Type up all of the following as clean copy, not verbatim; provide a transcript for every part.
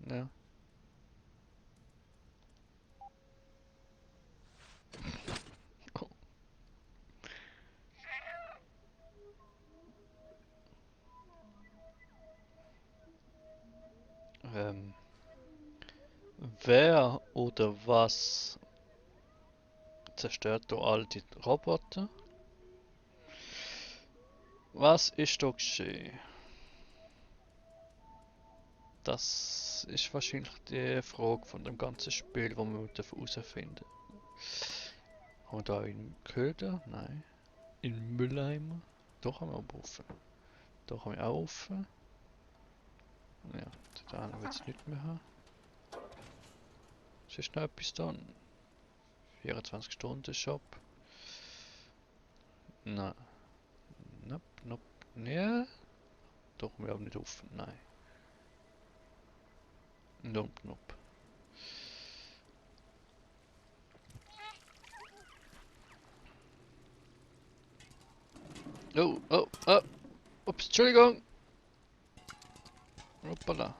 Ja. Oh. Ähm, wer oder was zerstört da all die Roboter? Was ist da geschehen? Das ist wahrscheinlich die Frage von dem ganzen Spiel, wo wir herausfinden. Haben wir da einen Köder? Nein. In Mülleimer? Doch haben wir aber offen. Da haben wir auch offen. Ja, da will es nicht mehr haben. Es ist noch etwas da. 24 Stunden Shop. Nein. Nope, nope. Ja. Doch, wir haben nicht offen. Nein. Nope, nope. Oh, oh, oh. Ups, Entschuldigung. Hoppala.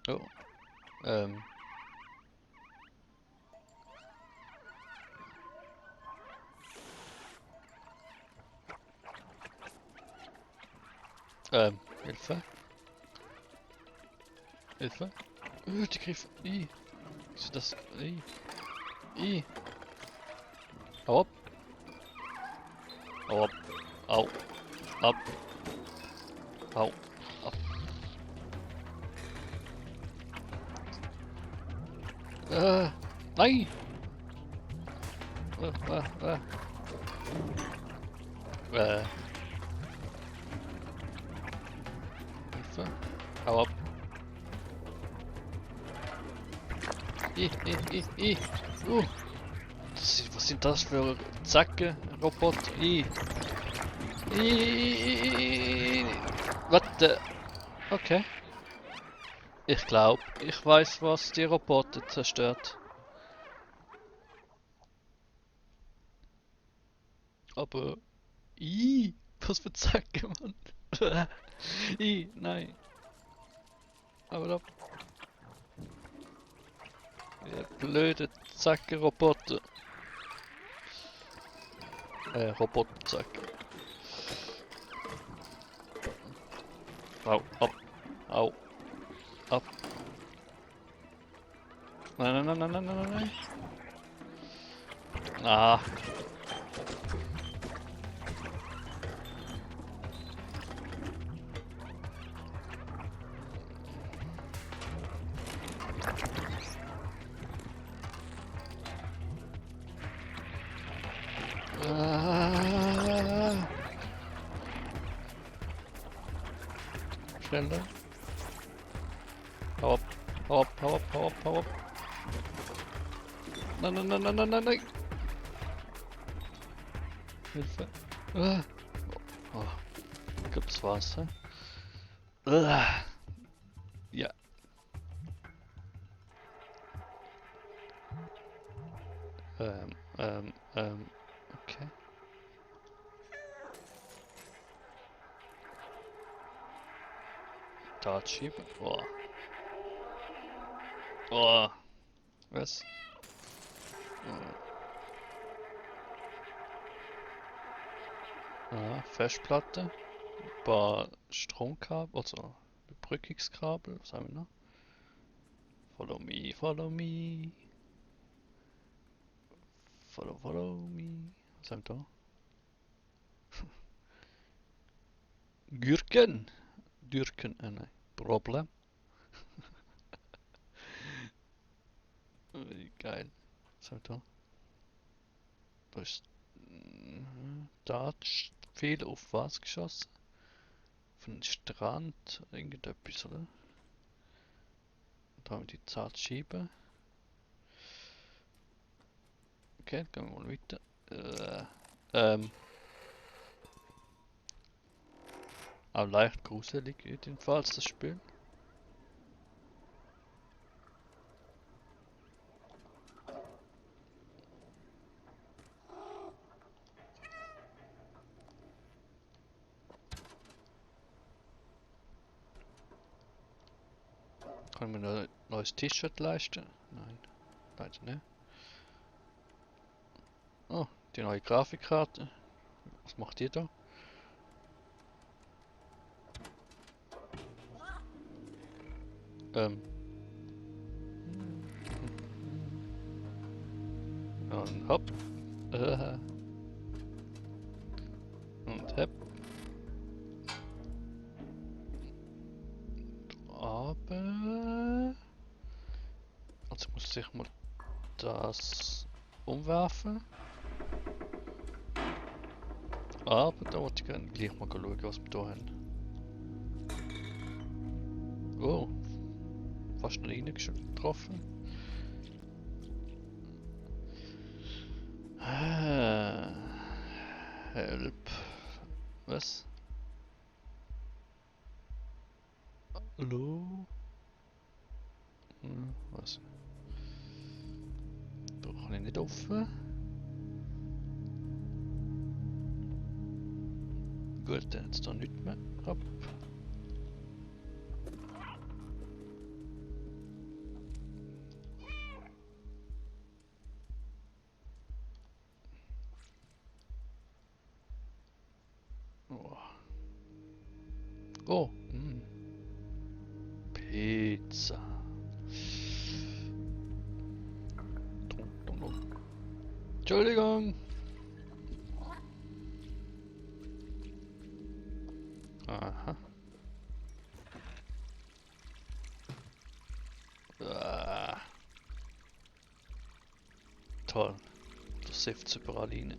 Oh. Ähm. Hilfe. Hilfe. Die Griff. Ist das? I. Hau ab. Hau ab. Au. Ab. Hau. Ab. Nein! Äh, äh, äh. Hilfe. Hau ab. I. Was sind das für Zacke, Roboter? Warte. Okay. Ich glaube, ich weiß, was die Roboter zerstört. Aber. Was für Zacke, Mann. Nein. Aber da. Der blöde Zacke-Roboter. Roboterzacke. Au, ab. Au. Ab. Nein. Ah. Schneller. Hau ab. Hau ab. Nein. Hilfe. Oh, ich glaube, das war's. Hä? Ja. Okay. Dart schieben. Was? Festplatte. Ein paar Stromkabel, also Überbrückungskabel. Was haben wir noch? Follow me. Follow me. Was haben wir da? Gürken. Nein. Problem. Geil. Was haben wir da? Da ist. Da hat viel auf was geschossen? Von den Strand. Irgendetwas, oder? Da haben wir die Zahnscheibe. Okay, gehen wir mal weiter. Auch leicht gruselig jedenfalls das Spiel. Kann ich mir ein neues T-Shirt leisten? Nein, leider nicht. Oh, die neue Grafikkarte. Was macht ihr da? Ähm. Und hopp. Und hopp. Aber... Also muss ich mal das umwerfen. Aber da wollte ich gerne gleich mal schauen, was wir hier haben. Oh, fast noch reingetroffen. Ah, help. Was? Hallo? Was? Da kann ich nicht offen. Gut, dann jetzt da nichts mehr. Hopp. Oh. Oh. Pizza. Entschuldigung. Aha. Ah. Toll. Das sifft überall rein.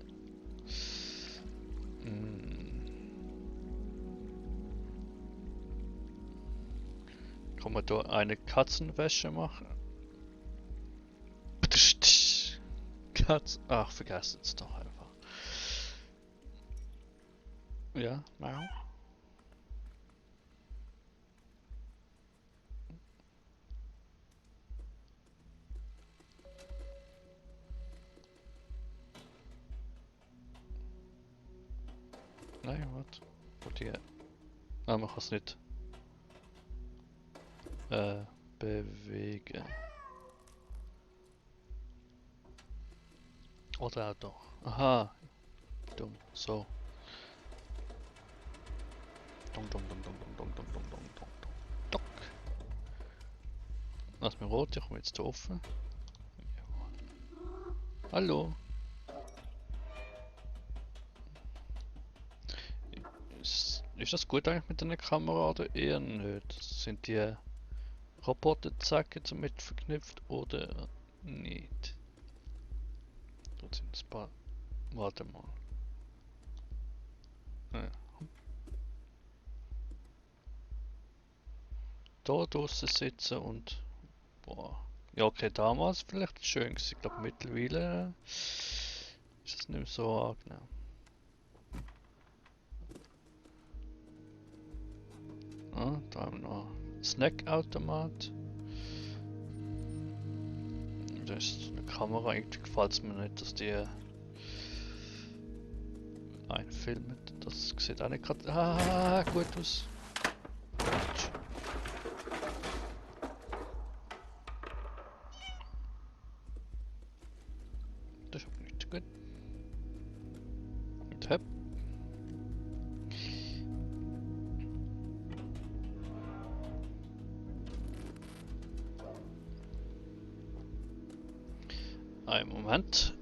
Kann man da eine Katzenwäsche machen? Katz. Ach, vergessen es doch einfach. Ja, mau. Nein, was? Wollte ich... Ah, man kann es nicht bewegen. Oder auch doch. Aha. Dumm. So. Dong dong dong dong dong dong dong dong dong dong dong. Dock. Lass mir rot, ich komme jetzt hier offen. Hallo. Ist das gut eigentlich mit einer Kamera oder eher nicht? Sind die Roboterzacken damit verknüpft oder nicht? Dort sind ein paar. Warte mal. Ja. Da draußen sitzen und. Boah. Ja, okay, damals vielleicht schön gewesen. Ich glaube mittlerweile ist das nicht mehr so angenehm. Ah, da haben wir noch einen Snackautomat. Da ist eine Kamera, irgendwie gefällt es mir nicht, dass die einfilmt. Das sieht auch nicht gerade gut aus. Das ist aber nicht gut. Und hopp. Einen Moment.